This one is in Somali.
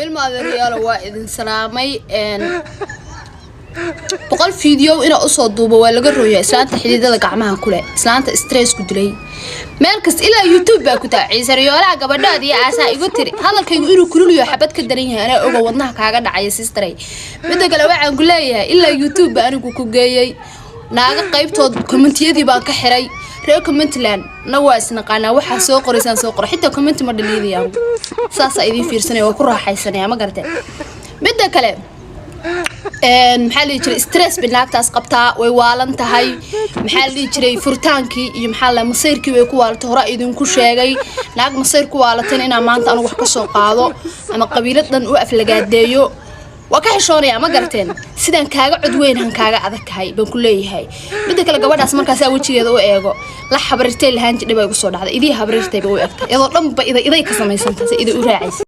Ilma adeeryaalo, waa idin salaamay. 100 video inaa usoo duubo waa laga rooyaa. Islaanta xididada gacmaha kule, islaanta stress ku dilay, meel kasta ilaa YouTube baa ku taa. Ciise Riyoolaha gabadhaad iyo aasaa igu tiri hadalkaygu inuu kululiyo, xabad ka daran yahay. Anaa oga wadnaha kaaga dhacaya, sister-ay. Midda kale, waxaan ku leeyahay, ilaa YouTube baa anigu ku geeyey. Naaga qaybtood comment-iyadii baan ka xiray. Reer commentland na waa isnaqaanaa. Waxaa soo qoraysaan soo qoro, xitaa comment ma dhaliidayaan. Saasaa idiin fiirsanaya, waa ku raaxaysanaya, ma garatee? Midda kale, maxaa la dhihi jiray, stress bay naagtaas qabtaa, way waalan tahay. Maxaa la dhihi jiray, furitaankii iyo maxaa la masayrkii way ku waalatay. Hore idinku sheegay, naag masayr ku waalatan inaa maanta anigu wax kasoo qaado ama qabiilad dhan u aflagaadeeyo waa ka xishoonaya, ma garateen? Sidaan kaaga cod weyn han kaaga adag tahay baan ku leeyahay. Midda kale, gabadhaas markaasaa wejigeeda u eego, la habriirtay lahaan jidhay baa igu soo dhacday. Idii habriirtay bay u egtay, iyadoo dhanba iday iday ka samaysantahay, iday u raacaysa.